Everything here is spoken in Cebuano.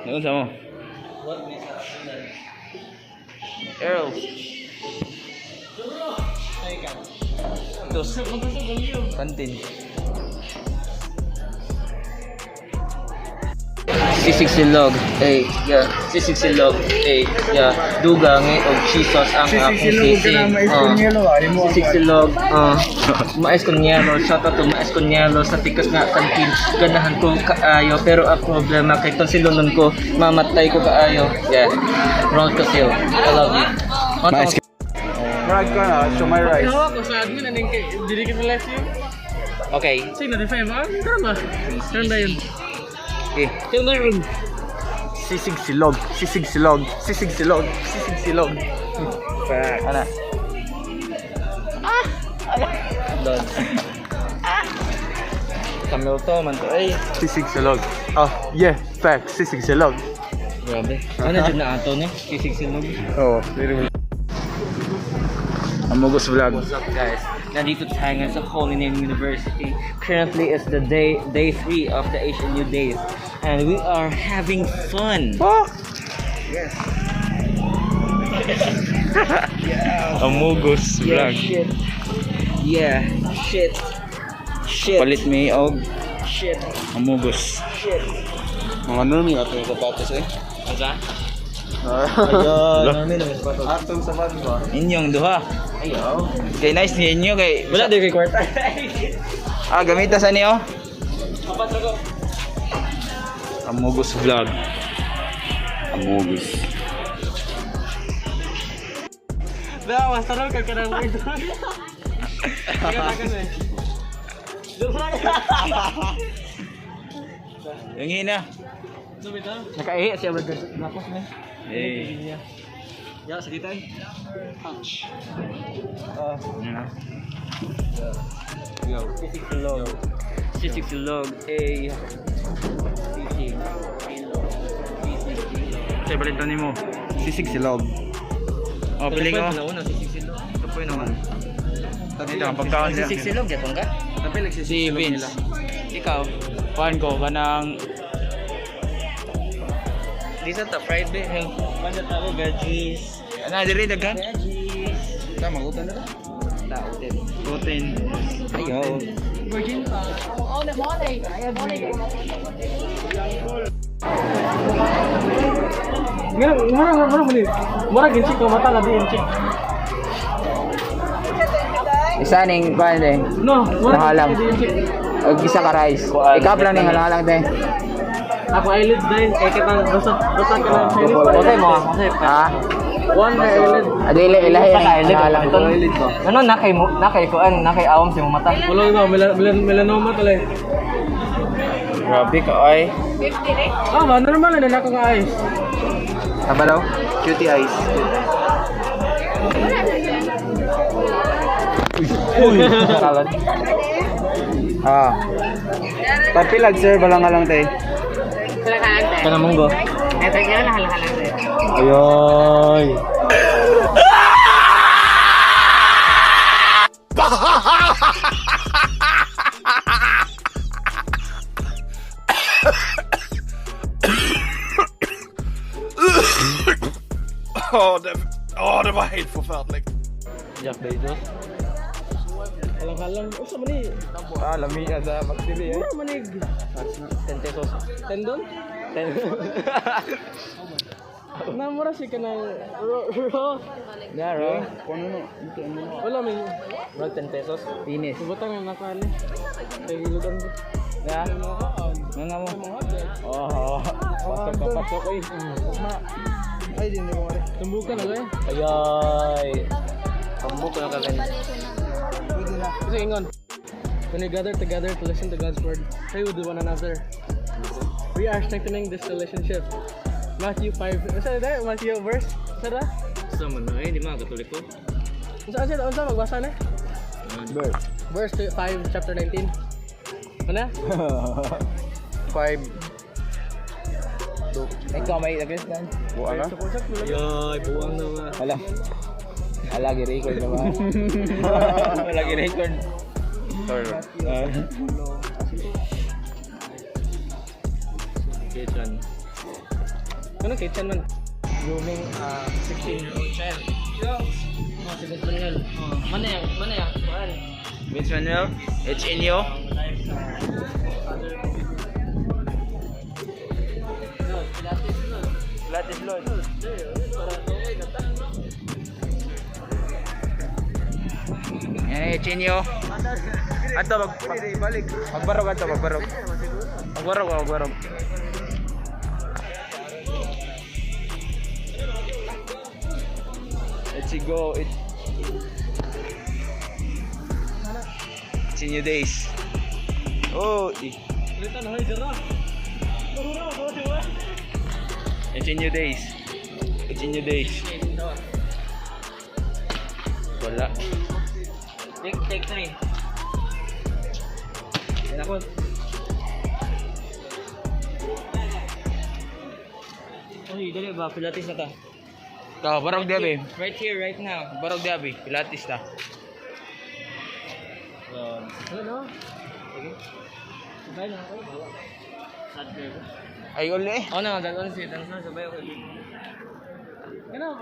Ano sa mo? What may sa unan? Earl. Ay ka. Dos. Kantin. Sisig silog, eh, yeah. Sisig silog, eh, yeah. Dugangi og cheese sauce ang akong sisig. Sisig silog, mais con yelo, shout out to mais con yelo sa tikas nga kantin. Ganahan ko kaayo, pero ang problema kay tonsilonon ko, mamatay ko kaayo. Yeah. Ron Casil, I love you. Mais. Marag ka na, siomai rice. Hawak ko sa admin aning kay dili kita live stream. Okay. Sige na define ba? Karon ba? Karon ba yun? Okay. Karon ba yun? Sisig silog, sisig silog, sisig silog, sisig silog. Ana. Lord. Kamil to man to ay. Sisig silog. Ah, yeah, fact, sisig silog. Grabe. Ano jud na ato ni? Sisig silog. Oh, very Amugos vlog. What's up, guys? Nandito tayo ngayon sa Holy Name University. Currently is the day 3 of the HNU days, and we are having fun. Amugos Yeah, vlog. shit. Yeah, shit. Shit. Palit mi og Shit. Amugos. Shit. Mga normie ato yung sapatos eh. Ano? Ayun, normie naman sapatos. Atong sapatos ba? Inyong duha. Ayaw. Kay nice ni inyo kay Wala din kay kwarta. Ah, gamita sa niyo. Kapatro ko. Amugos vlog. Amugos. Ba, mas tarong ka kanang ito. Kaya eh. Yung hina. Nakaihi siya brother. Lakos man. Eh. Ya, sakitan. Ouch. Yan na. Sisig silog. Sisig silog. Eh. Sisig silog. Sisig silog. Say palitan nimo. Sisig silog. Oh, pili ko. Una sisig silog. Tupoy naman. Dito ang pagkaon nila. Sisig silog gyapon ka? Si Vince. Ikaw. Kuan ko kanang Di sa ta fried ba? Banda tao veggies. ana diri daghan. Veggies. Tama, utan na. Tao din. Protein. Ayaw. Mura mura mura mura. Mura ginchik ko mata lagi inchik. Isa ning kuan de. No, mura Halang. inchik. Og isa ka rice. Ikaw lang ning halang de. Ako eyelid din kay kitang basta basta ka lang. Okay mo. Okay. Ha? One na eyelid. Adili ilahi ning halang. Ano na kay mo na kay kuan na kay awom si mo mata. Wala iba melanoma talay. Grabe ka ay. Ah, ba normal na nako nga eyes. Kabalaw. Cutie eyes. Kalat. Ah. Tapilag sir, balang lang tay. Kana munggo. Ayoy. Åh, det var helt forferdelig. Jack Bezos. Halang halang. Usa man ni? Ah, lami sa pagsili eh. Mura man ni 10 pesos. tendon? 10. Na mura si kanang ro ro. Yeah, ro. Kuno no. Wala may Bro, 10 pesos. Finish. butang na nako ani. Kay giludan ko. Na. Nga mo. Oh, pasok ka pasok oy. Ay, di ko mare. Tumbukan na eh. Ayay. Pambuk na ka ganyan. Pwede na. Kasi ingon. When we gather together to listen to God's word, pray with one another. We are strengthening this relationship. Matthew 5. Unsa na Matthew verse? Unsa na? Sa man na eh, di man katoliko. Unsa unsa unsa magbasa na? Verse. Verse 5 chapter 19. Ano? 5. Ikaw may lagis na. Buang ah. Ayay, buwang na nga. Wala. Ala gi-record na ba? Wala gi-record. Sorry. Okay, Chan. Ano kay Chan man? Grooming a 16-year-old child. Oh, si Vince Manuel. Oh, manayang, manayang. Kuan. Vince Manuel, it's in you. Life sa other people. No, Pilates no. Pilates Lord. Para okay na ta. Yan, it's in you. Ato mag balik. Magbarog ato, magbarog. Magbarog, magbarog. Let's go. It's in your days. Oh, eh. Ulitan hoy dira. It's in your days. It's in your days. Wala. Take three. Yan ako. Uy, dali ba? Pilates na ta. Ikaw, barog diabi. Right here, right now. Barog diabi. Pilates ta. Ano? Sige. Sabay na ako. Sad kayo. Ay, uli eh. Oh, no, dagol si Tansan sabay ako. Ano?